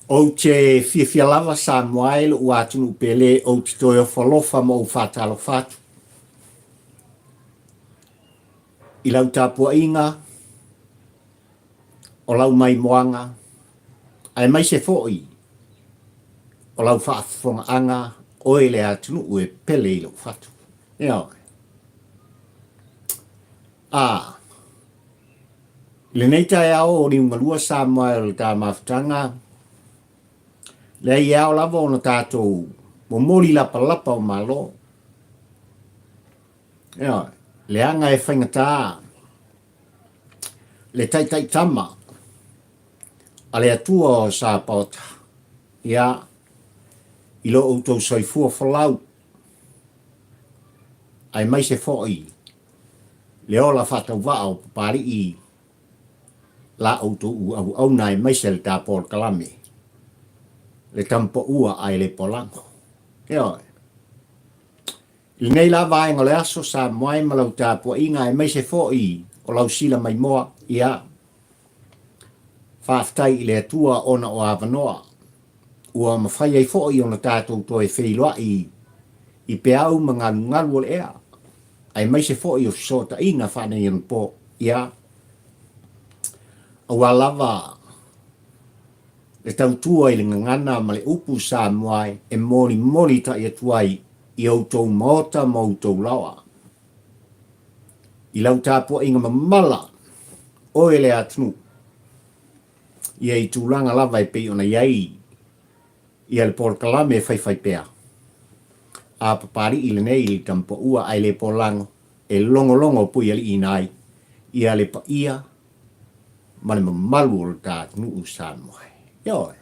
Ou te fiafia lava Samoa e lo'u atunuu pele ou te toe ofo alofa ma ou faatalofa atu i lau tapuaiga o lau maimoaga aemaise foi o lau faafofogaaga oe le atunuu e pele i lou fatu. Ioe. A. I lenei taeao o liugalua Samoa e o le ta mafutaga, leai e ao lava ona tatou momoli lapalapa o Malo. Ioe, leaga e faigata le taitaitama a le Atua o Sapaota, ia, i lo outou soifua folau, aemaise foi le ola faatauvaa o Papalii la outou auauna aemaise le ta polokalame, le tamapaua ae le polago. Ioe. I lenei la vaega o le aso, Samoa e ma lau tapuaiga aemaise foi o lau sila maimoa, ia, faafetai i le Atua ona o avanoa ua mafai ai foi ona tatou toe feiloai i peau ma galugalu o le ea, aemaise foi o fesootaiga faaneionapo, ia, aua lava le tautua i le gagana ma le upu Samoa e molimoli tai atu ai i outou maota ma outou laoa. I lau tapuaiga mamala, oe le atunuu, ia i tulaga lava e pei ona i ai ia le polokalame e faifaipea a Papali'i lenei i le Tamapaua ae le polago e logologo puialiiina ai ia le paia ma le mamalu o le ta atunuu Samoa. Ioe.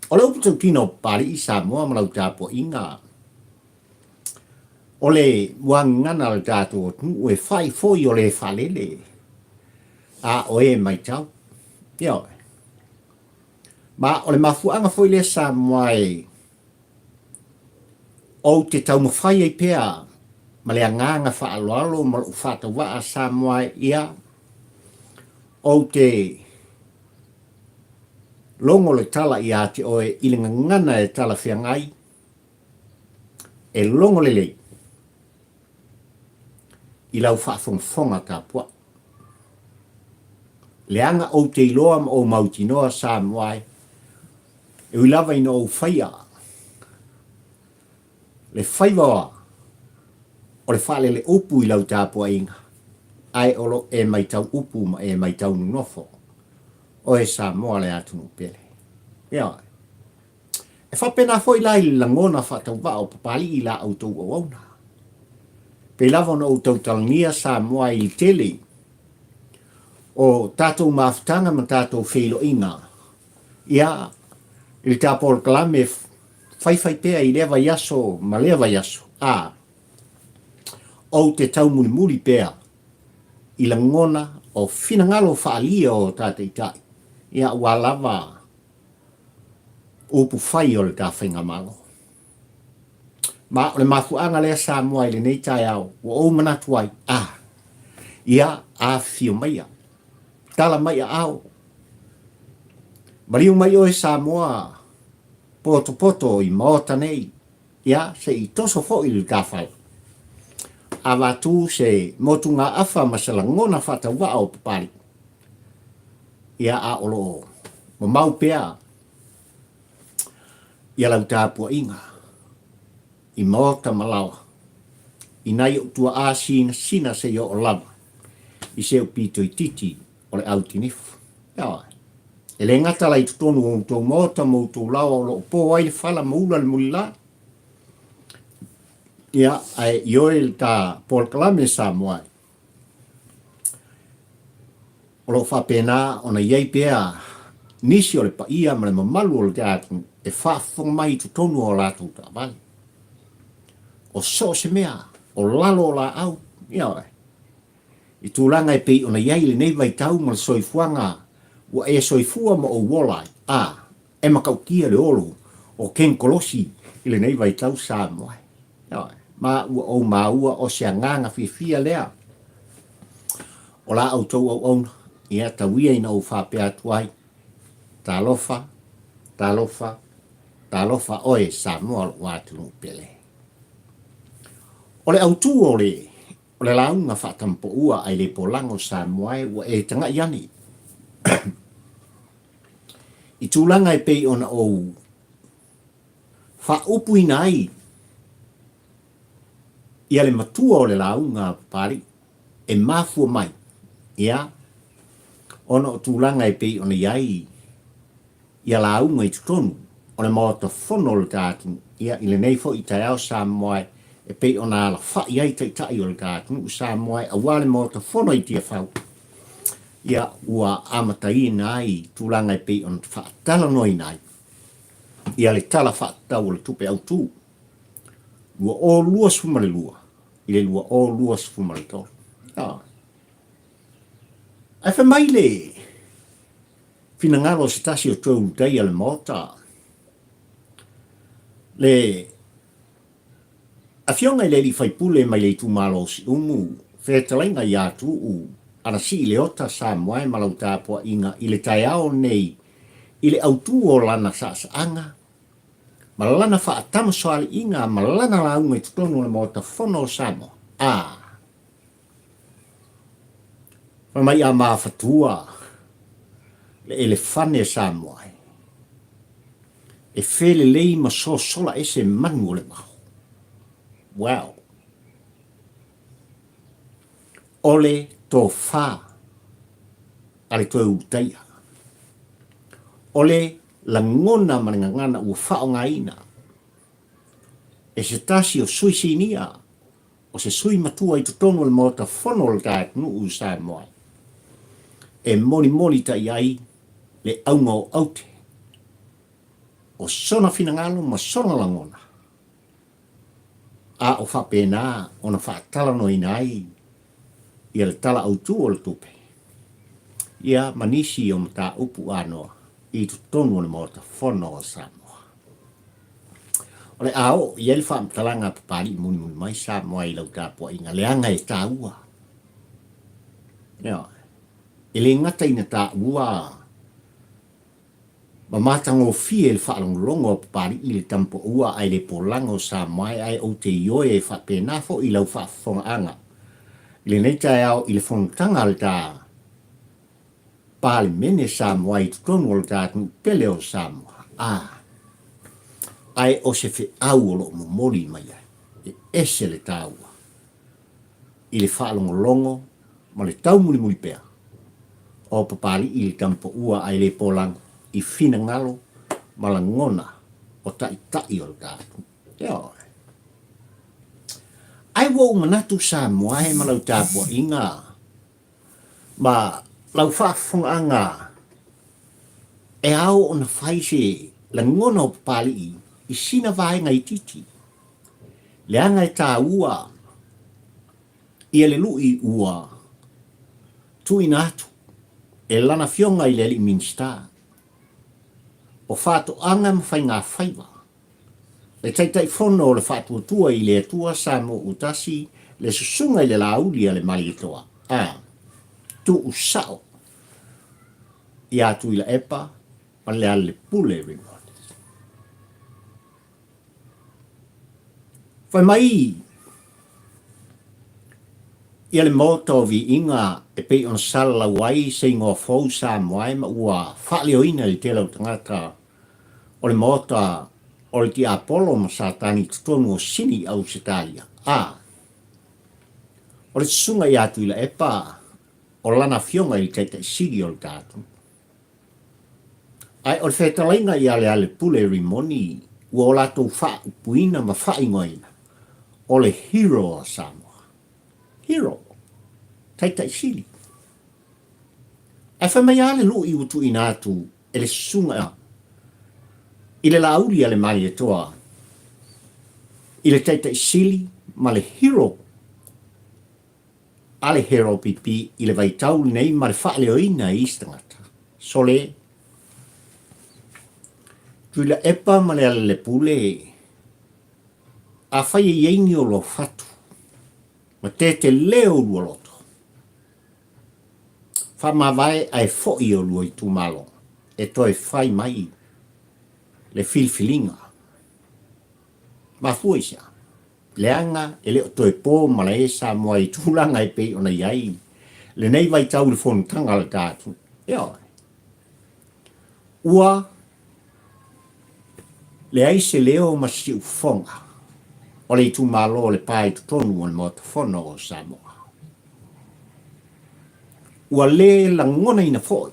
O le upu tautino o Papali'i Samoa ma lau tapuaiga, o le muagagana a le tatou atunuu e fai foi o le faalele a o e maitau. Ioe. Ma o le mafuaaga foi lea Samoa e ou te taumafai ai pea ma le agaga faaaloalo ma lou faatauvaa Samoa e, ia, ou te logo le tala ia te oe i le gagana e talafeagai, e logo lelei i lau faafogafoga tapuai. Leaga ou te iloa ma ou mautinoa Samoa e, e ui lava ina ou faia le faiva o le faalele upu i lau tapuaiga, ae o lo e maitau upu ma e maitau nonofo, oe Samoa le atunuu pele. Ioe. E faapena foi la i le lagona faatauvaa o Papalii i la outou auauna. Pei lava ona ou tautalagia Samoa i le tele o tatou mafutaga ma tatou feiloaiga, ia, i le ta polokalame faifai pea i lea vaiaso ma lea vaiaso, a, ou te taumulimuli pea i lagona o finagalo faaalia o ta taitai, ia, aua lava upu fai o le ta faigamalo. Ma o le mafuaaga lea Samoa i lenei taeao ua ou manatu ai, a, ia afifio maia, tala mai aao, maliu mai oe Samoa potopoto i maota nei, ia se i toso foi le ta fala. Avatu se motugaafa ma se lagona faatauvaa o Papalii. Ia, a o lo o mamau pea ia lau tapuaiga i maota ma laoa, i nai ou tuaa sinasina seia oo lava i se pito itiiti o le au tinifu. Ioe. E le gata la i totonu o outou maota ma outou laoa o lo o po ai le fala ma ula le mulila, ia, ae ioe le ta polokalame Samoa e O lo o faapena ona i ai pea nisi o le paia ma le mamalu o le atunuu e faafofoga mai i totonu o a latou taavale. O so o se mea, o lalo o laau, ioe, i tulaga e pei ona i ai lenei vaitau ma le soifuaga ua e soifua ma ou ola ai, a, e matautia le olo o Kenikolosi i lenei vaitau Samoa. Ioe, ma ua ou maua o se agaga fiafia lea o la outou auauna, ia tau ia ina ou faapea atu ai, Talofa, Talofa, talofa oe Samoa lou atunuu pele. O le autu o le o le lauga faatampoua ae le polago Samoa e ua e tagai ane i tulaga e pei ona ou faaupuina ai ia le matua o le lauga a Papalii e mafua mai, ia, ona o tulaga e pei ona i ai ia lauga i totonu o le Maota Fono o le ta atunuu, ia, i lenei foi taeao Samoa e pei ona alafai ai Taitai o le ta atunuu Samoa aua le Maota Fono i Tiafau, ia, ua amataina ai tulaga e pei ona faatalanoaina ai ia le Tala Faatatau o le Tupe Autu 2022 i le 2023. Ae fai mai le finagalo o se tasi o toe ulutaia o le Maota, le Afioga i le alii faipule mai le itumalo o Siumu, fetalaiga ia Tuuu Anasii Leota Samoae ma lau tapuaiga i le taeao nei i le autu o lana saasaaga ma lana faatamasoaliiga ma lana lauga i totonu o le Maota Fono o Samoa, a fai mai a mafatua le elefane Samoa e felelei ma sosola ese manu o le vao. Well, o le tofa a le toe ulutaia. O le lagona ma le gagana ua faaaogaina e se tasi o sui sinia o se sui matua i totonu o le Maota Fono o le ta atunuu i Samoa e molimoli tai ai le auga o aute o sona finagalo ma sona lagona, a o faapena ona faatalanoaina ai ia le Tala Autu o le Tupe, ia ma nisi o mataupu anoa i totonu o le Maota Fono o Samoa. O le a oo i ai le faamatalaga a Papalii mulimuli mai Samoa i lau tapuaiga, leaga e taua. Ioe. E le gata ina taua ma matagofie le faalogologo a Papalii i le tampoua ae le polaga o Samoa ae ou te ioe e faapena foi i lau faafofogaaga i lenei taeao i le fonotaga a le ta Palemene Samoa i totonu o le ta atunuu pele o Samoa. A, ae o se feau o lo o momoli mai ai, e ese le taua i le faalogologo ma le taumulimuli pea o Papalii i le tampoua ae le polago i finagalo ma lagona o taitai o le ta atunuu. Ioe. Ae ua ou manatu Samoa e ma lau tapuaiga ma lau faafofogaaga e ao ona fai se lagona o Papalii i sina vaega itiiti, leaga e taua ia le lui ua tuuina atu e lana Afioga i le Alii Minisita o Faatoaga ma Faigafaiva, le Taitaifono o le Faatuatua i le Atua Samoa Ua Tasi, le Susuga i le Laauli a le Malietoa, a tuusao ia Tuilaepa ma Lealailepule Rimoni. Fai mai ia le Maota o Viiga e pei ona salalau ai se igoa fou Samoa ma ua faaleoina i le tele o tagata o le Maota o le Tiapolo ma Satani i totonu o Sini i Ausetalia. A o le susuga ia Tuilaepa o lana afioga i le Taitai Sili o le tatou. Ae o le fetalaiga ia Lealepule Rimoni ua o latou faaupuina ma faaigoaina o le Hero a Samoa. Hero. Taitai Sili. Ae fai mai lava le lui ua tuuina atu e le susuga i le Laauli a le Malietoa i le Taitai Sili ma le Hero a le Hero PP i le vaitau lenei ma le faaleoina e isi tagata. Sole, Tuilaepa ma Lealailepule, afai e i ai ni oloa fatu ma tete leo lua loto, faamavae ae foi o lua itumalo e toe fai mai. Le filifiliga. Mafua i se a? Leaga e le o toe po malae Samoa i tulaga e pei ona i ai lenei vaitau i le fonotaga a le ta atunuu. Ioe. Ua leai se leo ma se siufofoga o le itumalo o Lepa i totonu o le Maota Fono o Samoa. Ua le lagonaina foi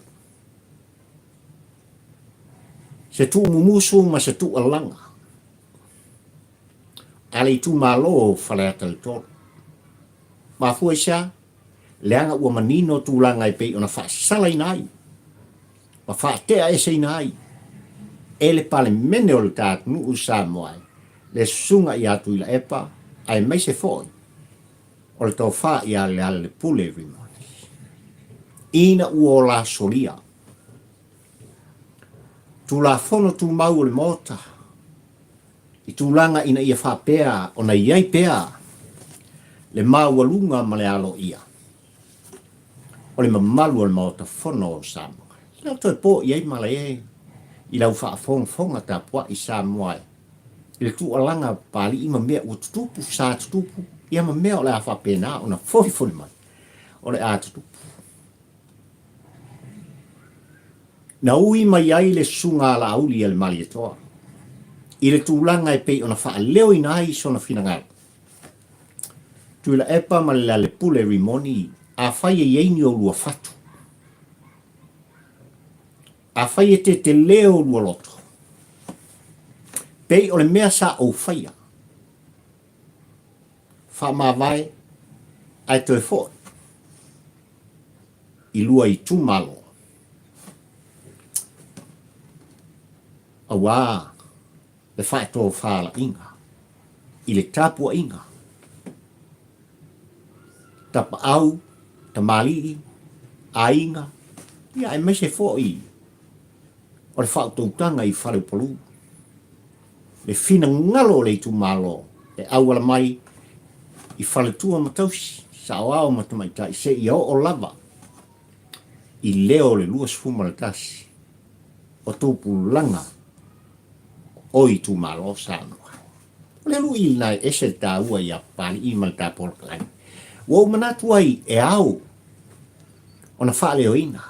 se tuumumusu ma se tuualaga a le itumalo o Faleata le 3. Mafua i se a? Leaga ua manino tulaga e pei ona faasalaina ai ma faateaeseina ai e le Palemene o le ta atunuu i Samoa le Susuga ia Tuilaepa aemaise foi o le tofa ia Lealailepule Rimoni ina ua ola solia Tulafono Tumau o le Maota i tulaga ina ia faapea ona i ai pea le maualuga ma le aloaia o le mamalu o le Maota Fono o Samoa. E le o toe po i ai malae i lau faafogafoga tapuai Samoa e i le tuualaga a Papalii ma mea ua tutupu, sa tutupu, ia ma mea o le a faapena ona folifoli mai, o le a tutupu. Na ui mai ai le susuga a Laauli a le Malietoa i le tulaga e pei ona faaleoina ai sona finagalo. Tuilaepa ma le Lealepule Rimoni, afai e i ai ni oulua fatu, afai e tetele oulua loto, pei o le mea sa ou faia, faamavae ae toe foi i lua itumalo, auā le faatofalaiga i le tapuaiga, tapaau, tamalii, aiga, ia aemaise foi o le faautautaga i Faleupolu, le finagalo o le itumalo e auala mai i faletua ma tausi, saoao ma tamaitai seia oo lava i leo o le 21 o tupulaga o itumalo o Samoa. O le lui lena e ese le taua ia Papalii ma le Tapolokalani. Ua ou manatu ai e ao ona faaleoina.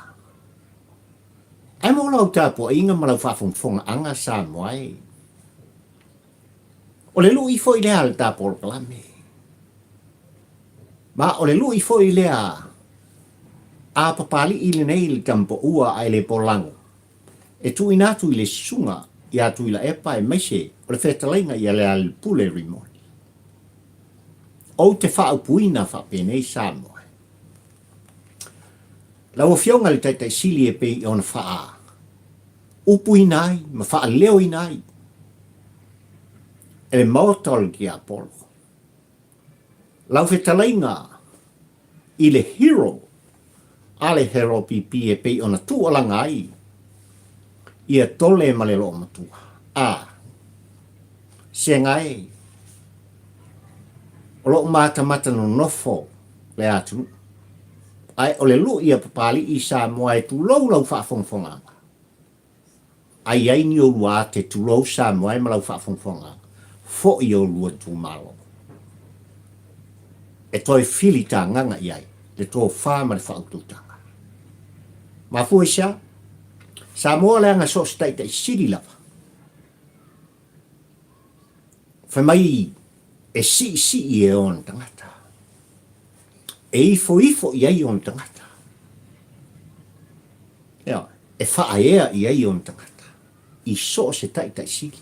Ae mo lau tapuaiga ma lau faafogafogaaga Samoa e. O le lui foi lea a le Tapolokalame. Ma o le lui foi lea a Papalii lenei le tamapoua ae le polago e tuuina atu i le susuga ia Tuilaepa aemaise o le fetalaiga ia Lealailepule Rimoni. Ou te faaupuina faapenei Samoa. Lau Afioga i le Taitai Sili e pei ona faaupuina ai ma faaleoina ai e le Maota o le Tiapolo lau fetalaiga i le hero a le HRPP e pei ona tuualaga ai ia Tole ma le Loomatua. A Sega e, o loo matamata nonofo le atunuu, ae o le lui a Papalii Samoa e tulou lau faafogafogaaga. Ai ai ni olua ate tulou Samoa e ma lau faafogafogaaga, foi olua itumalo. E toe fili tagaga i ai le tofa ma le faautautaga. Mafua i se a? Samoa leaga so o se taitai sili lava. Fai mai e siisii e ona tagata, e ifoifo i ai ona tagata, ioe, e faaea i ai ona tagata i so o se taitai sili.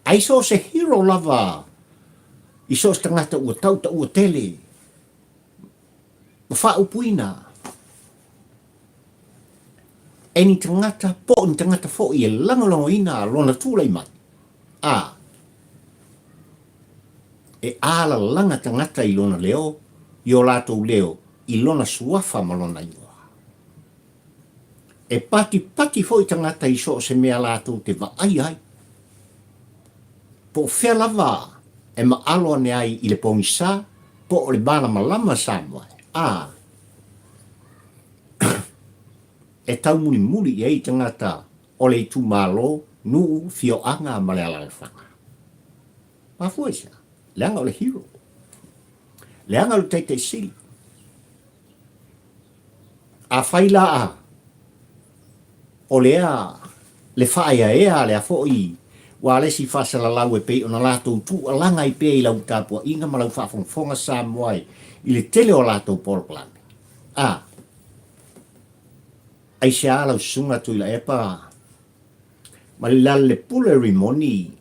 Ai so o se hero lava i so o se tagata ua tautaua tele ma faaupuina e ni tagata po o ni tagata foi e lagolagoina lona tulai mai, ā, e alalaga tagata i lona leo, i o latou leo, i lona suafa ma lona igoa. E patipati foi tagata i so o se mea latou te vaai ai, po o fea lava e maalo ane ai i le pogisa po o le malamalama Samoa, ā, e taumulimuli i ai tagata. o le itumalo, nuu, fioaga ma le alalafaga. Mafua i se a? Leaga o le hero. Leaga o le taitai sili. Afai la a o lea le faaeaea a lea foi ua le isi faasalalau e pei ona latou tuualaga ai pea i lau tapuaiga ma lau faafogafoga Samoa i le tele o latou polokalame. A aisea lau susuga Tuilaepa ma le Lealailepule Rimoni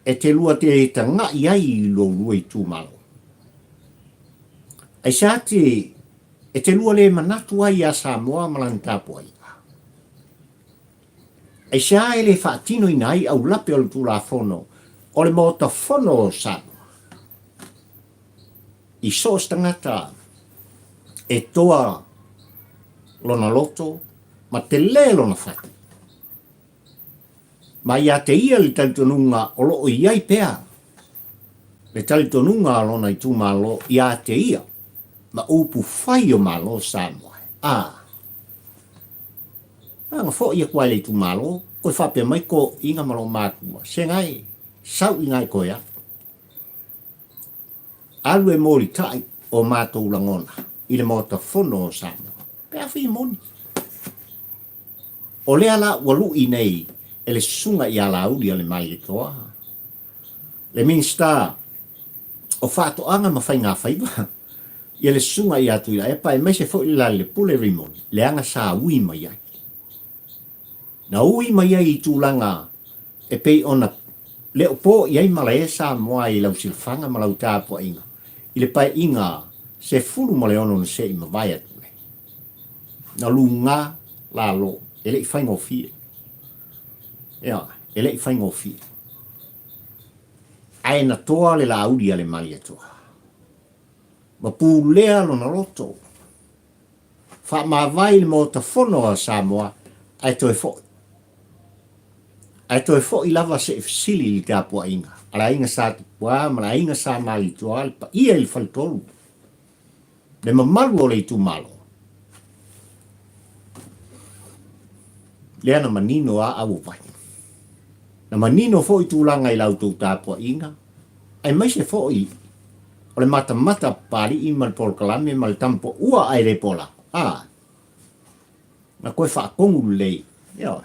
e te lua te taga'i ai i lo lua itumalo? Aisea te e te lua le manatu ai iā Samoa ma lana tapuaiga? Aisea e le faatinoina ai aulape o le Tulafono o le Maota Fono o Samoa i so o se tagata e toa lona loto ma telē lona fatu? Ma ia te ia le talitonuga o lo o i ai pea le talitonuga a lona itumalo ia te ia ma upu fai o Malo Samoa. A na foʻi aku ai le itumalo, koe faapea mai ko iga ma lou matua, se gae, sau i gae koe aku. Alu e molitai o matou lagona i le Maota Fono o Samoa, pe a fia moni. O lea la ua luʻi nei e le susuga ia Laauli a le Malietoa, le Minisita o Faatoaga ma Faigafaiva, ia le susuga ia Tuilaepa aemaise foi le Lalelepule Rimoni, leaga sa ui mai ai. Na ui mai ai i tulaga e pei ona leo po i ai malae Samoa i lau silafaga ma lau tapuaiga i le paeaiga 16 na se i mavae atu nei. Na luga lalo, e le i faigofie. Ioe, e le i faigofie. Ae na toa le Laauli a le Malietoa. Ma pulea lona loto. Faamavae i le Maota Fono a Samoa, ae toe foi. Ae toe foi lava se i fesili i le tapuaiga a le aiga Sa Tupuā ma le aiga Sa Malietoa, le paia i le faletolu. Le mamalu o le itumalo. Lea na manino a auovai. Na manino foi tulaga i la outou tapuaiga, aemaise foi o le matamata a Papalii ma le polokalame ma le tamapoua ae le pola. A, na koe faatonu lelei, ioe,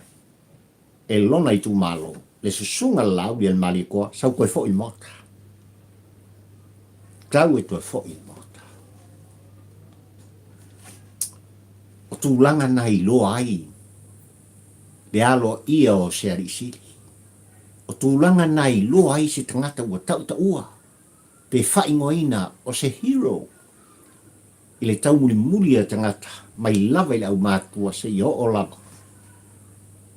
e lona itumalo, le susuga le Laauli a le Malietoa, sau toe foi i le Maota. Tau e toe foi i le Maota. O tulaga na iloa ai le aloaia o se alii sili. O tulaga na iloa ai se tagata ua tautaua pe faaigoaina o se hero i le taumulimuli a tagata mai lava i le aumatua seia oo lava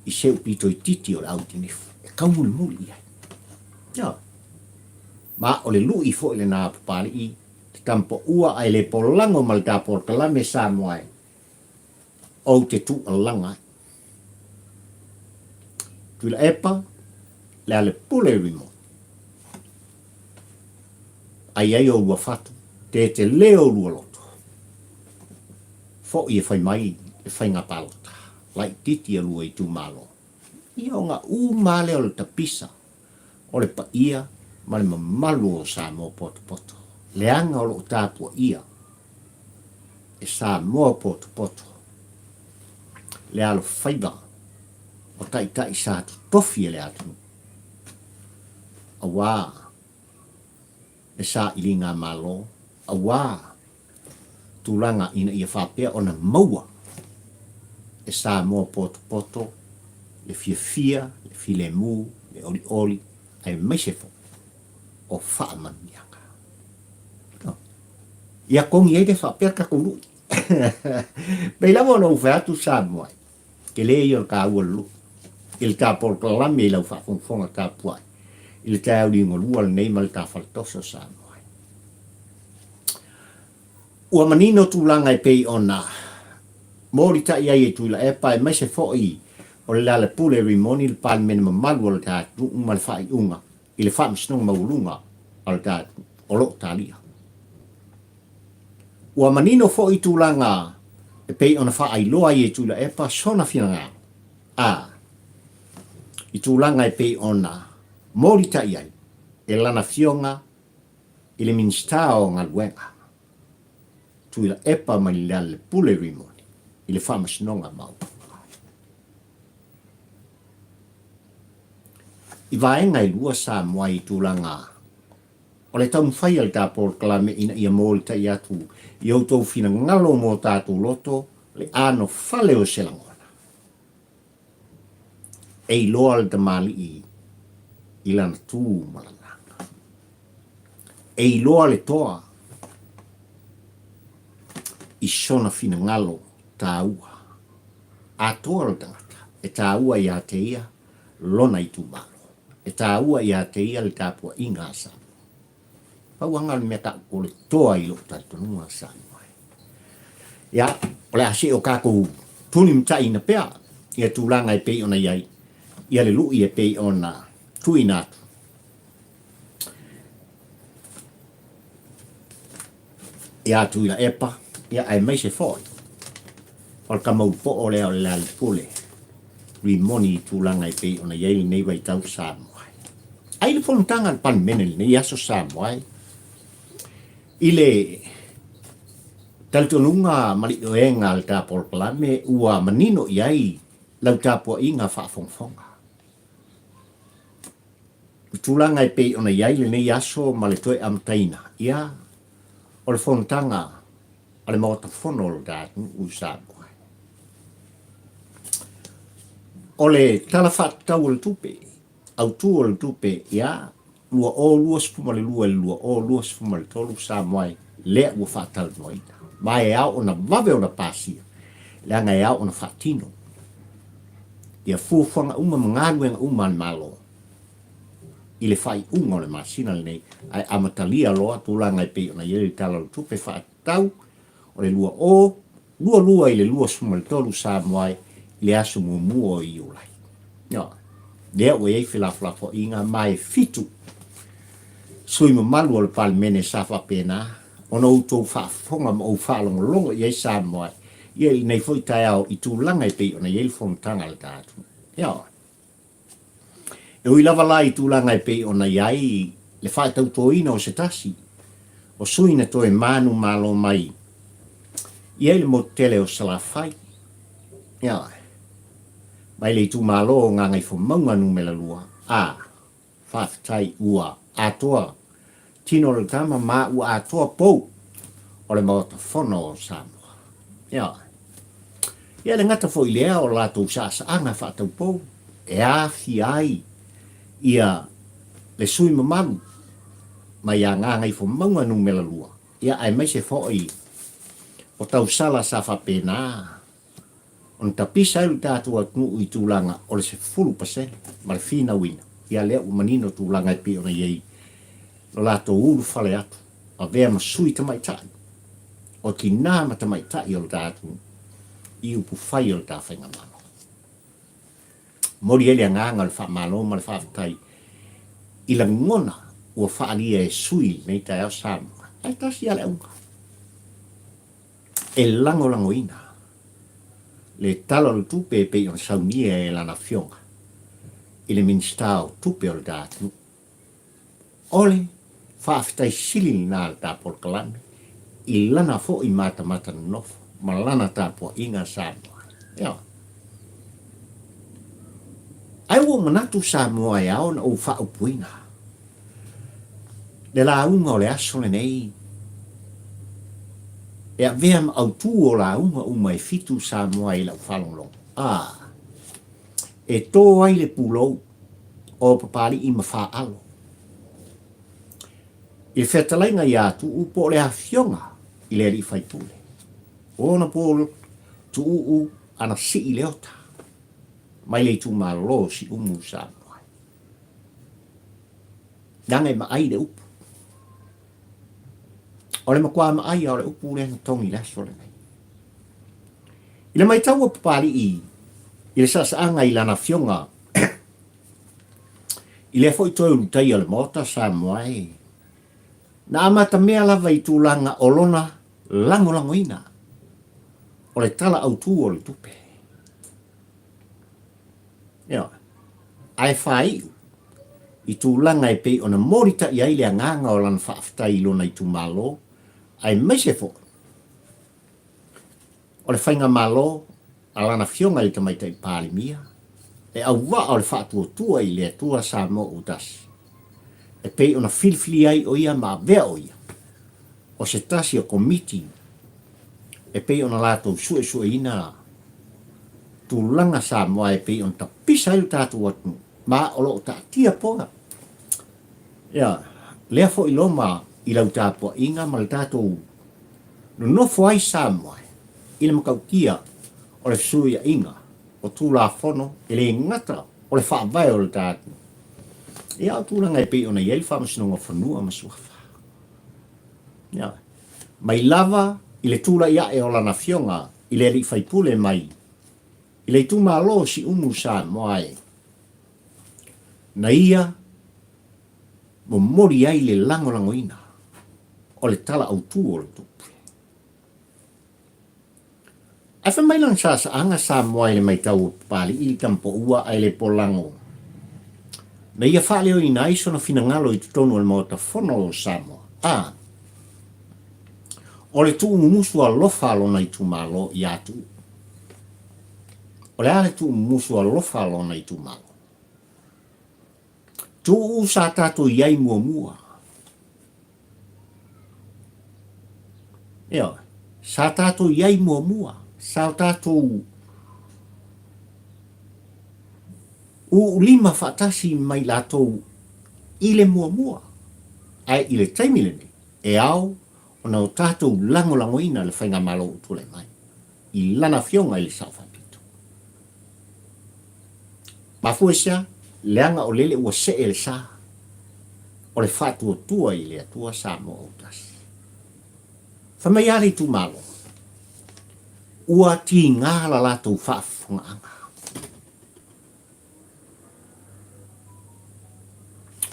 i se upito itiiti o le autinifu e taumulimuli i ai. Ioe. Ma o le luʻi foi lena a Papalii, te tamapoua ae le polago ma le ta polokalame Samoa e ou te tuualaga ai. Tuilaepa, Lealepule Remote. Ai ai oulua fatu, te tele oulua loto. Foʻi e fai mai le faiga palota, laitiiti a lua itumalo. Ia ona uma lea o le tapisa o le paia ma le mamalu o Samoa potopoto, leaga o lo o tapuaia e Samoa potopoto le alofaiva o taitai sa totofi e le atunuu, aua le sailiga Malo, aua tulaga ina ia faapea ona maua e Samoa potopoto le fiafia, le filemu, le olioli, aemaise foi o faamanuiaga. Ia kogi ai le faapea le tatou lui. Pei lava ona ou fai atu Samoa, tele ia o le taua o le lui i le ta polokalame i lau faafogafoga tapuai i le taeao liugalua lenei ma le ta faletoso Samoa. Ua manino tulaga e pei ona molitai ai e Tuilaepa aemaise foi o le Lealepule Rimoni le Palemene mamalu o le ta atunuu ma le faaiuga i le Faamasinoga Maualuga a le ta atunuu o lo o talia. Ua manino foi tulaga e pei ona faailoa ai e Tuilaepa sona finagalo, a. i tulaga e pei ona molitai ai e lana Afioga i le Minisita o Galuega, Tuilaepa Malilealepule Rimoni i le Faamasinoga Maualuga. I vaega e lua Samoa i tulaga o le taumafai a le ta polokalame ina ia molitai atu i outou finagalo mo tatou loto le anofale o se lagona. E iloa le tamalii i lana tu ma lana aga. E iloa le toa i sona finagalo taua. Atoa le tagata, e taua ia te ia lona itumalo. E taua ia te ia le tapuaiga a Samoa. Pau aga o le mea taʻu o le toa i lou talitonuga Samoa. Ia, o le a see o tatou tulimataina pea ia tulaga e pei ona i ai ia le lui e pei ona tuuina atu. Ia Tuilaepa, ia aemaise foi o le tamaulupoo lea o le Lealailepule Rimoni i tulaga e pei ona i ai lenei vaitau Samoa. Ai le fonotaga a le Palemene i lenei aso Samoa e i le talitonuga ma le ioega a le ta polokalame ua manino i ai lau tapuaiga faafogafoga. I tulaga e pei ona i ai lenei aso ma le toe amataina, ia, o le fonotaga a le Maota Fono o lo ta atunuu i Samoa. O le Tala Faatatau o le Tupe, Autu o le Tupe, ia, 2022 i le 2023 Samoa e, lea ua faatalanoaina, ma e ao ona vave ona pasia, leaga e ao ona faatino ia fuafuaga uma ma galuega uma a le Malo i le faaiuga o le masina lenei, ae amatalia loa tulaga e pei ona i ai le Tala o le Tupe Faatatau o le 2022 i le 23 Samoa i le aso muamua o Iulai. Ioe. Lea ua i ai felafolafoaiga ma e fitu sui mamalu o le Palemene sa faapena ona outou faafofoga ma ou faalogologo i ai Samoa ia i lenei foi taeao i tulaga e pei ona i ai le fonotaga a le ta atunuu. Ioe. E ui lava la i tulaga e pei ona i ai le faatautoina o se tasi o sui na toe manumalo mai i ai le motu tele o Salafai, ioe, mai le itumalo o Gagaifomauga Numera 2, a, faafetai ua atoa tino o le tama ma ua atoa pou o le Maota Fono o Samoa. Ioe. Ia e le gata foi i lea o latou saasaaga faataupou e aafia ai ia le sui mamalu mai ia Gagaifomauga Numera 2, ia aemaise foi o tausala sa faapena ona tapisa ai lo tatou atunuu i tulaga o le 10% ma le finauina, ia lea ua manino tulaga e pei ona i ai lo latou ulufale atu, avea ma sui tamaitai o tinā ma tamaitai o lo ta atunuu i upufai o le ta faigamalo. Momoli ai le agaga o le faamalo ma le faafetai i lagona ua faaalia e sui i lenei taeao Samoa. Ae tasi lava le auga. E lagolagoina le Tala o le Tupe e pei ona saunia e lana Afioga i le Minisita o Tupe o le ta atunuu. O le faafetai sili lena a le ta polokalame i lana foi matamata nonofo ma lana tapuaiga Samoa. Ioe. Ae ua ou manatu Samoa e ao ona ou faaupuina le lauga o le aso lenei e avea ma autu o lauga uma e fitu Samoa i lau faalogologo. A, e tō ai le pulou o Papali'i ma Faaalo i le fetalaiga iā Tuuu po o le afioga i le alii faipule. Ona po Tuuu ana sii Leota mai le itumalo o Siumu Samoa. Leaga e maai le upu. O le matua maai a o le upu lea na togi i le aso lenei. I le maitau a Papali'i i le saasaaga i lana afioga i lea foi toe ulutaia o le Maota Samoa e, na amatamea lava i tulaga o lona lagolagoina o le Tala Autu o le Tupe. Ioe. Ae faaiu i tulaga e pei ona molitai ai le agaga o lana faafetai i lona itumalo, aemaise foi o le faigamalo a lana Afioga i le Tamaitai Palemia, le auvaa o le Faatuatua i le Atua Samoa ua Tasi, e pei ona filifilia ai o ia ma avea o ia o se tasi o Komiti e pei ona latou suesueina tulaga Samoa e pei ona tapisa ai lo tatou atunuu, ma o lo o taatia poa ia lea foi loma i lau tapuaiga ma le tatou nonofo ai Samoa i le matautia o le fesuiaiga o Tulafono e le gata o le Faavae o le tatou ia o tulaga e pei ona i ai le Faamasinoga o Fanua ma Suafa. Ia, mai lava i le tulai ae o lana afioga i le alii faipule mai i le itumalo o Siumu Samoa e na ia momoli ai le lagolagoina o le Tala Autu o le Tupe. Ae fai mai lana saasaaga Samoa i le maitau o Papalii i le Tamapoua ae le Polago na ia faaleoina ai sona finagalo i totonu o le Maota Fono o Samoa. A O le tuumumusu alofa a lona itumalo ia Tuuu. O le a le tuumumusu alofa a lona itumalo? Tuuu sa tatou i ai muamua. Ioe. Sa tatou i ai muamua. Sa o tatou uulima faatasi mai latou i le muamua. Ae i le taimi lenei, e ao ona o tatou lagolagoina le Faigamalo ua tulai mai i lana Afioga i le Sao Faapito. Mafua i se a? Leaga o lele ua see le sa o le faatuatua i le Atua Samoa Autasi. Fai mai a le itumalo, ua tiga la latou faafofogaaga.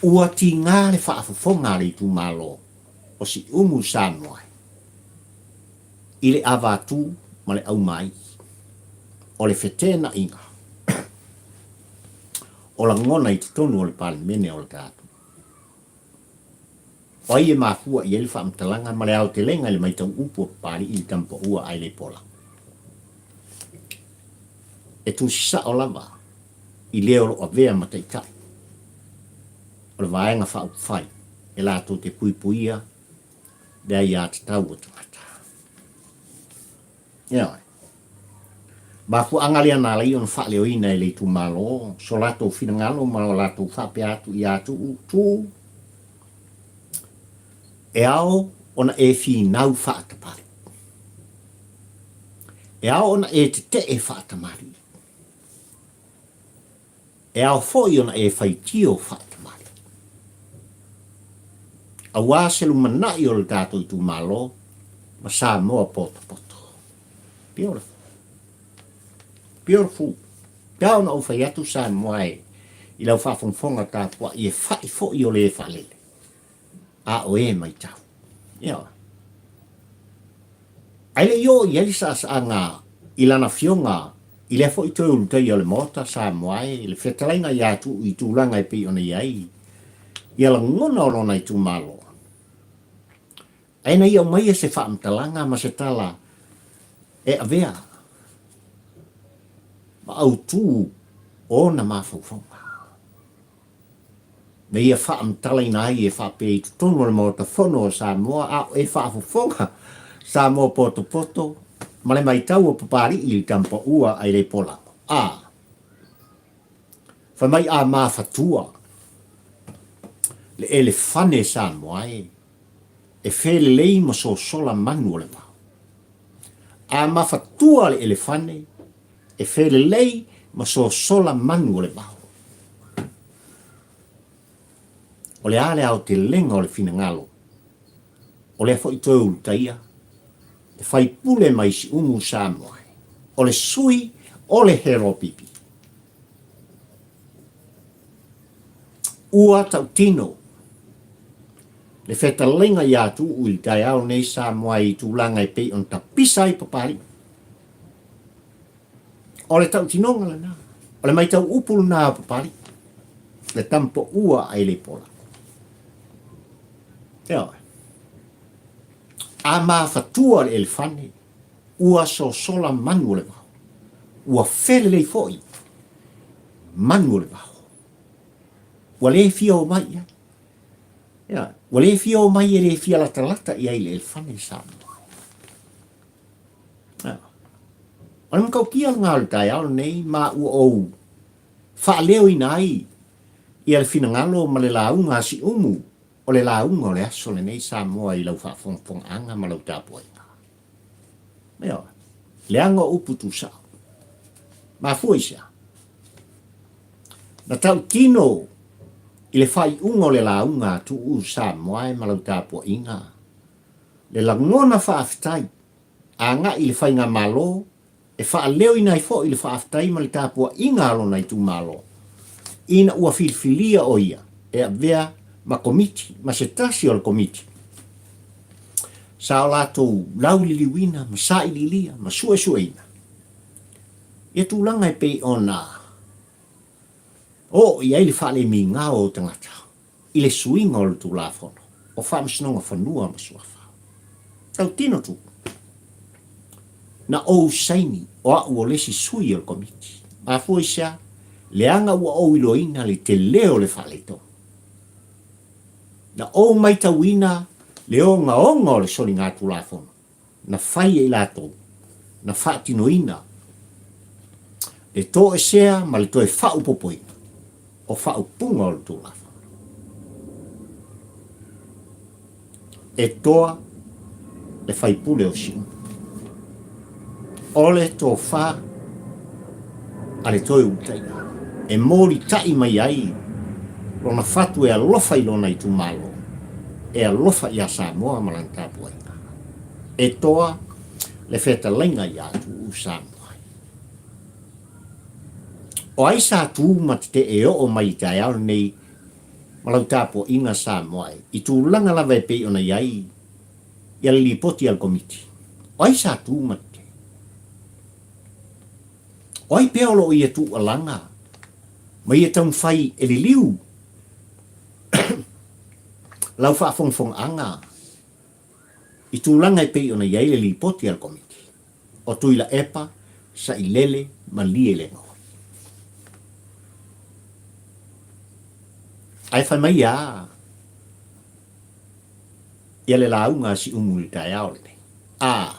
Ua tiga le faafofoga a le itumalo o Siumu Samoa i le avatu ma le aumai o le feteenaiga o lagona i totonu o le Palemene o le tatou. O ai e mafua i ai le faamatalaga ma le aotelega i le maitau upu a Papalii i le tama paua ae le pola? E tusi sao lava i le o lo o avea ma taitai o le Vaega Faaupufai e latou te puipuia le aiatatau a tagata. Ioe. Mafuaaga lea na ala ai ona faaleoina e le itumalo so latou finagalo ma lo latou faapea atu ia Tuu, Tuu, e ao ona e finau faatamalii. E ao ona e tetee faatamalii. E ao foi ona e faitio faatamalii. Aua se lumanai o le tatou itumalo ma Samoa potopoto. Beautiful. Beautiful. Pe a ona ou fai atu Samoa e i lau faafogafoga tapuai e fai foi o le faalele. A o e maitau. Ioe. Ae le i oo i ai le saasaaga i lana afioga i lea foi toe ulutaia o le Maota Samoa e le fetalaiga ia Tuuu i tulaga e pei ona i ai ia lagona o lona itumalo. Ae na ia aumaia se faamatalaga ma se tala e avea ma autu o ona mafaufauga. Na ia faamatalaina ai e faapea i totonu o le Maota Fono o Samoa a o e faafofoga Samoa potopoto ma le maitau o Papalii i le tama paua ai le polago. A. Fai mai a mafatua le elefane Samoa e e felelei ma sosola manu o le vao. A mafatua le elefane e felelei ma sosola manu o le vao. O le a le aotelega o le finagalo o lea foi toe ulutaia le faipule mai Siumu Samoa o le sui o le Heropipi. Ua tautino le fetalaiga ia Tuuu i le taeao nei Samoa i tulaga e pei ona tapisa ai Papalii. O le tautinoga lena, o le maitau upu lena a Papalii. Le tama paua a Aeleipola. Ioe. A mafatua le elefane, ua sosola manu o le vao. Ua felelei foi manu o le vao. Ua le fia o mai i ai. Ioe. Ua le fia o mai e le fia latalata i ai le elefane Samoa. Ioe. O le matautia lena o le taeao lenei ma ua ou faaleoina ai ia le finagalo ma le lauga a Siumu o le lauga o le aso lenei Samoa i lau faafogafogaaga ma lau tapuaiga. Ioe. Leaga o upu tusao. Mafua i se a? Na tautino i le faaiuga o le lauga a Tuuu Samoa e ma lau tapuaiga le lagona faafetai agai i le Faigamalo e faaleoina ai foi le faafetai ma le tapuaiga a lona itumalo ina ua filifilia o ia e avea ma komiti ma se tasi o le komiti sa o latou lauliliuina ma sailiilia ma suesueina ia tulaga e pei ona oo i ai le faalemigao o tagata i le suiga o le Tulafono o Faamasinoga Fanua ma Suafa. Tautino tu, na ou saini o a'u o le isi sui o le Komiti. Mafua i se a? Leaga ua ou iloaina le tele o le faaletonu. Na ou maitauina le ogaoga o le soligatulafono na fai e i latou na faatinoina le toesea ma le toe faaopopoina o faaupuga o le Tulafono. E toa le faipule o Siumu. O le tofa a le toe Ulutaia e molitai mai ai lona fatu e alofa i lona itumalo, e alofa ia Samoa ma lana tapuaiga. E toa le fetalaiga ia Tuuu Samoa. O ai sa tu ma tetee oo mai i taeao lenei ma lau tapuaiga Samoa e i tulaga lava e pei ona i ai ia le lipoti a le Komiti? O ai sa tu ma tetee? O ai pea o lo o ia tuualaga ma ia taumafai e liliu lau faafogafogaaga i tulaga e pei ona i ai le lipoti a le Komiti o Tuilaepa Sailele Malielegaoi? Ae fai mai a ia le lauga a Siumu i le taeao lenei. A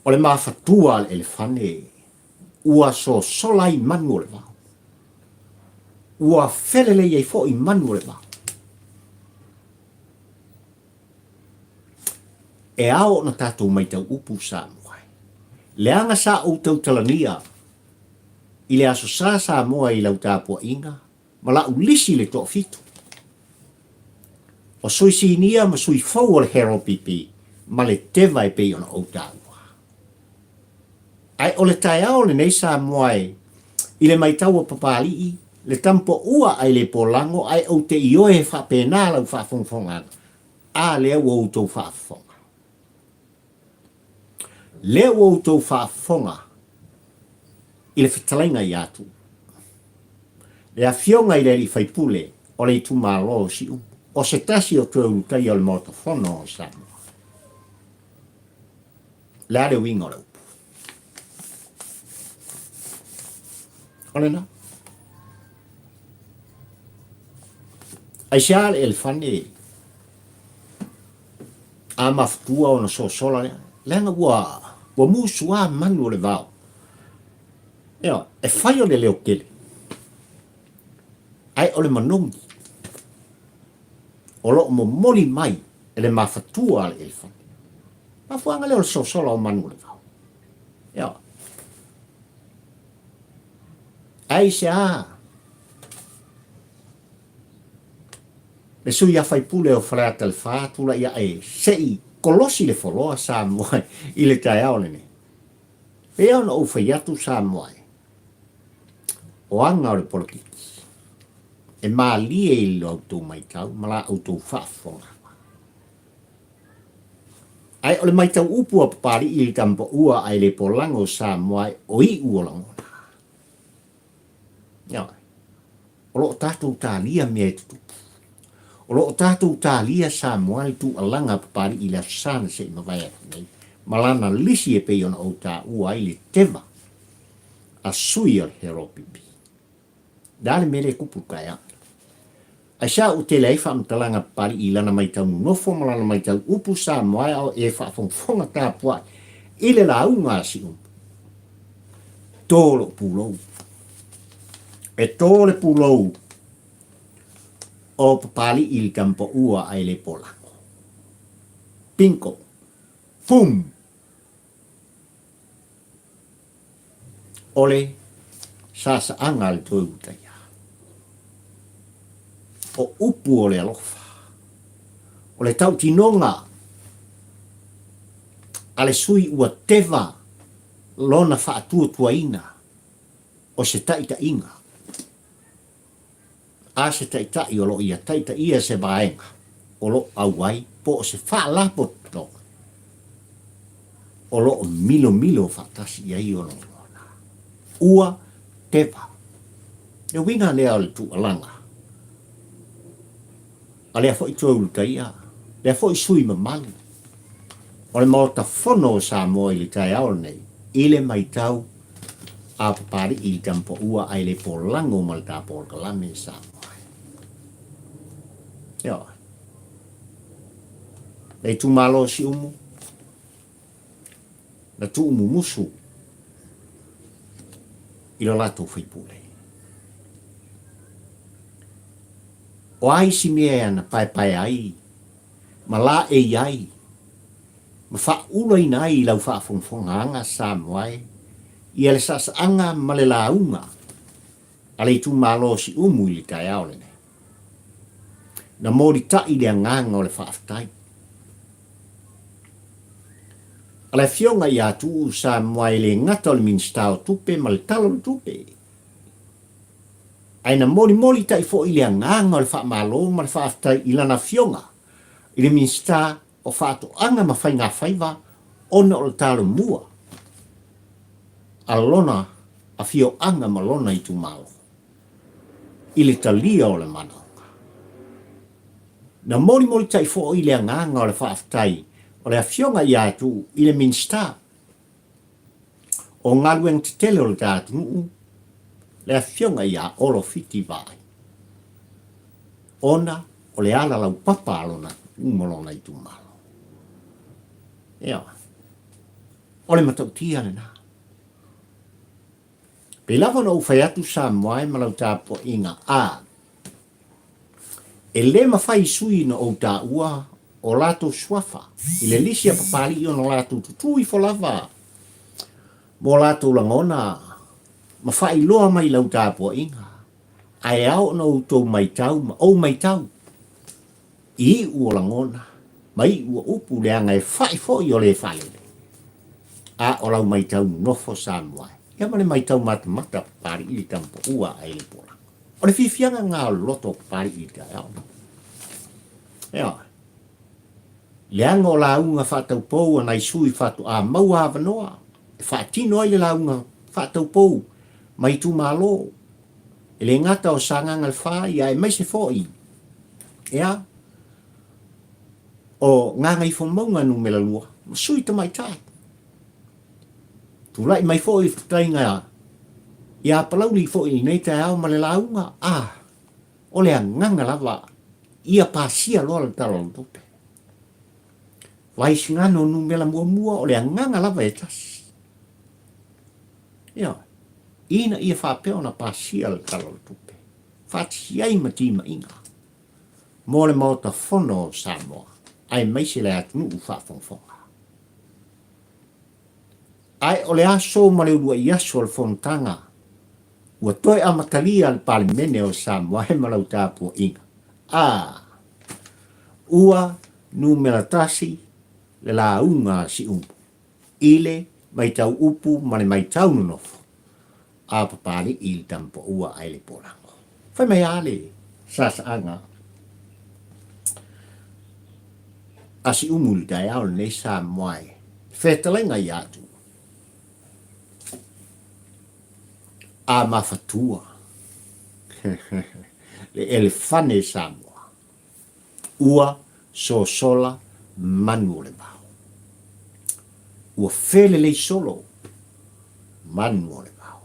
o le mafatua a le elefane ua sosola ai manu o le vao. Ua felelei ai foi manu o le vao. E ao ona tatou maitau upu Samoa. Leaga sa ou tautalania i le Aso Sa Samoa i lau tapuaiga ma la'u lisi i le toafitu o sui sinia ma sui fou o le HRPP ma le teva e pei ona ou taua. Ae o le taeao lenei Samoa e, i le maitau a Papalii, le tama paua ae le polago ae ou te ioe e faapena lau faafogafogaaga, a lea ua outou faafofoga. Lea ua outou faafofoga i le fetalaiga ia Tuuu, le afioga i le alii faipule o le itumalo o Siumu, o se tasi o toe ulutaia o le Maota Fono o Samoa. Le a le uiga o le upu? O lena. Aisea le elefane a mafutua ona sosola lea, leaga ua, ua musuā manu o le vao. Ioe, e fai o le leo tele, ae o le manogi o lo o momoli mai e le mafatua a le elefane. Mafuaaga lea o le sosola o manu o le vao. Ioe. Aisea Le sui a faipule o Faleata le Fa tulai ae se i kolosi le foloa Samoa i le taeao lenei. Pei ona ou fai atu Samoa e, o aga o le polokiki e malie i la outou maitau ma la outou faafofoga. Ae o le maitau upu a Papalii i le tama paua ae le polago Samoa e o iu o lagona. Ioe. O lo o tatou talia mea e tutupu. O lo o tatou talia Samoa le tuualaga a Papalii i le Aso Sa na se i mavae atu nei, ma lana lisi e pei ona ou taua ai le teva a sui o le Heropipi. Le a le mea lea e tupu i le taeao? Aisea ua tele ai faamatalaga a Papalii i lana maitau nonofo ma lana maitau upu Samoa a o e faafogafoga tapuai i le lauga a Siumu? To lou pulou. E to le pulou o Papalii i le tamapaua ae le polago. Bingo! Boom! O le sasaaga a le toe Ulutaia. O upu o le alofa. O le tautinoga a le sui ua teva lona faatuatuaina o se taitaiga a se taitai o lo o ia taitaia se vaega o lo o auai po o se faalapotopotoga o lo o milomilo faatasi i ai ona lagona. Ua teva. Le uiga lea o le tuualaga a lea foi toe Ulutaia, lea foi sui mamalu o le Maota Fono o Samoa i le taeao lenei, i le maitau a Papalii i le tamapaua ae le polago ma le ta polokalame Samoa ai. Ioe. Le itumalo o Siumu, na tuumumusu i lo latou faipule. O a isi mea na paepae ai ma laei ai ma faaulaina ai i lau faafogafogaaga Samoa e ia le saasaaga ma le lauga a le itumalo o Siumu i le taeao lenei. Na molitai le agaga o le faafetai a le Afioga ia Tuuu Samoa e le gata o le Minisita o Tupe ma le Tala o le Tupe, ae na molimoli tai foi le agaga o le faamalo ma le faafetai i lana Afioga i le Minisita o Faatoaga ma Faigafaiva ona o le talomua a lona afioaga ma lona itumalo i le talia o le manaoga. Na molimolitai foi le agaga o le faafetai o le Afioga ia Tuuu i le Minisita o Galuega Tetele o le ta atunuu, le Afioga ia Olo Fiti Vaai, ona o le ala laupapa a lona atunuu ma lona itumalo. Ioe. O le matautia lena. Pei lava ona ou fai atu Samoa e ma lau tapuaiga a e le mafai i sui na ou taua o latou suafa i le lisi a Papalii ona latou tutū ifo lava mo latou lagona ma faailoa mai i lau tapuaiga ae ao ona outou maitau ma ou maitau i iu o lagona ma iu o upu leaga e fa'i foi o le faalele a o lau maitau nofo Samoa ia ma le maitau matamata Papalii i le tamapaua ae le pola. O le fiafiaga lena o le loto o Papalii i le taeao. Ioe. Leaga o lauga faataupou a nai sui faatoa maua avanoa e faatino ai le lauga faataupou mai itumalo e le gata o Sagaga le Fa ia aemaise foi ia o Gagaifomauga numera 2 ma sui tamaitai. Tulai mai foi le fetalaiga ia Palauli foi i lenei taeao ma le lauga, a, o le agaga lava ia pasia loa le Tala o le Tupe. Vaisigano numera muamua, o le agaga lava e tasi. Ioe, ina ia faapea ona pasia le Tala o le Tupe, faatasi ai ma timaiga mo le Maota Fono o Samoa, aemaise le atunuu faafogafoga. Ae o le aso ma le uluai aso o le fonotaga, ua toe amatalia le Palemene o Samoa e ma lau tapuaiga. A! Ua numera tasi le lauga a Siumu i le maitau upu ma le maitau nonofo a Papalii i le tamapaua ae le polago. Fai mai a le sasaaga a Siumu i le taeao lenei Samoa e fetalaiga ia atu a mafatua. Le elefane Samoa. Ua sosola manu o le vao. Ua felelei solo manu o le vao.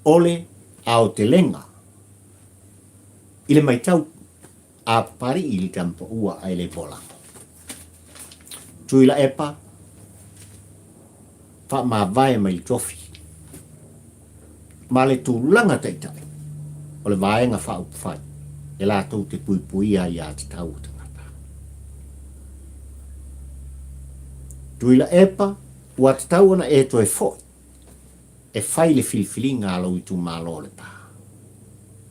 O le aotelega i le matau a Papali'i i le tamapaua ae le polago. Tuilaepa, faamavae mai le tofi ma le tulaga taitai o le Vaega Faaupufai e latou te puipuia aiatatau a tagata. Tuilaepa, ua tatau ona e toe foi e fai le filifiliga a lou itumalo o Lepa,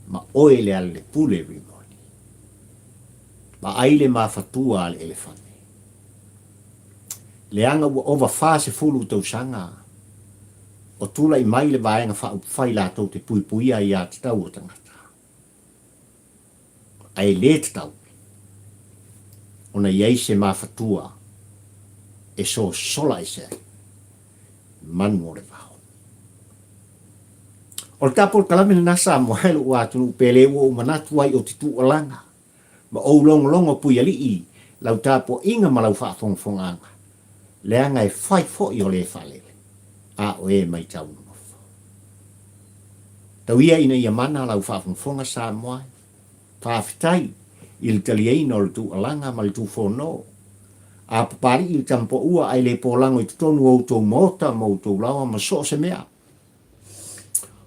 ma oe Lealailepule Rimoni. Vaai le mafatua a le elefane. Leaga ua ova 40 tausaga o tulai mai le Vaega Faaupufai latou te puipuia aiatatau a tagata. Ae le tatau ona i ai se mafatua e sosola ese ai manu o le vao. O le tapu o le kalame lena Samoa e lou atunuu pe le ua ou manatu ai o te tuualaga ma ou logologo puialii lau tapuaiga ma lau faafogafogaaga, leaga e fai foi o le faalele, a o e maitau nonofo. Tau ia ina ia mana lau faafogafoga Samoa e. Faafetai i le taliaina o le tuualaga ma le tufono. A papalii le tamapaua ae le polago i totonu o outou maota ma outou laoa ma so o se mea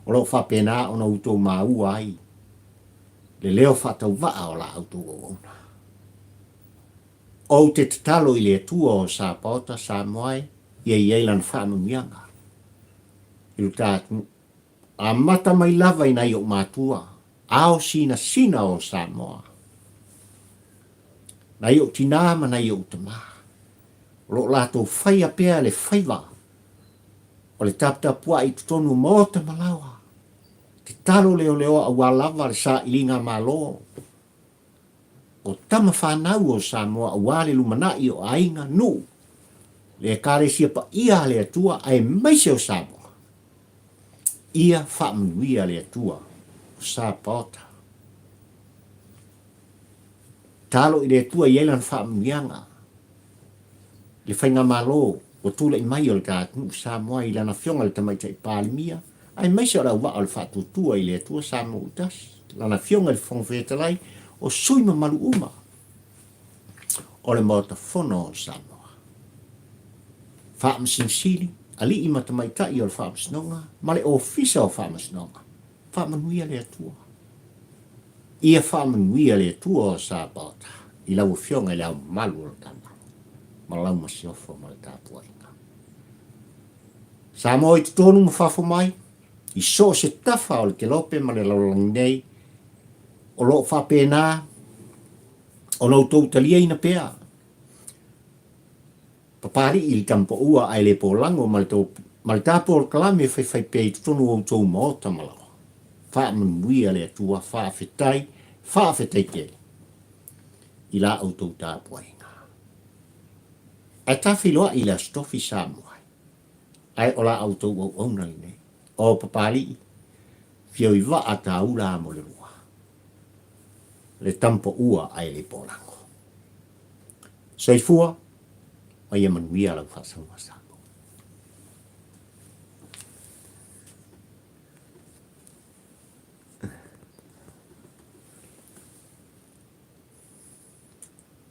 o lo o faapena ona outou maua ai le leo faatauvaa o la outou auauna. Ou te tatalo i le Atua o Sapaota Samoa e ia i ai lana faamanuiaga i lo ta atunuu. Amata mai lava i nai ou matua, ao sinasina o Samoa. Nai ou tinā ma nai ou tamā, o lo o latou faia pea le faiva o le taputapuai i totonu o maota ma laoa, tatalo leoleoa aua lava le sailiga Malo o tama fanau o Samoa aua le lumanai o aiga, nuu, le Ekalesia paia a le Atua aemaise o Samoa. Ia faamanuia le Atua o Sapaota. Talo i le Atua i ai lana faamanuiaga le faigamalo ua tulai mai o le ta atunuu Samoa i lana afioga i le Tamaitai Palemia aemaise o le auvaa o le Faatuatua i le Atua Samoa ua tasi, lana afioga i le Fofoga Fetalai, o sui mamalu uma o le Maota Fono o Samoa. Faamasino Sili, Alii ma Tamaitai o le Faamasinoga ma le Ofisa o Faamasinoga, faamanuia le Atua. Ia faamanuia le Atua o Sapaota i lau Afioga i le Ao Mamalu o le Tama ma lau Masiofo ma le tapuaiga. Samoa i totonu ma fafo mai, i so o se tafa o le kelope ma le lalolagi nei, o lo o faapena ona outou taliaina pea Papalii i le tamapaua ae le polago ma le ma le tapu o le kalame e faifai pea i totonu o outou maota ma laoa. Faamanuia le Atua, faafetai, faafetai tele i la outou tapuaiga. Ae ta feiloai i le Aso Tofi Samoa ai, ae o la outou auauna lenei. O Papalii, fioi vaa taula mo le lua, le tamapaua ae le polago. Soifua ma ia manuia lau faasaua Samoa.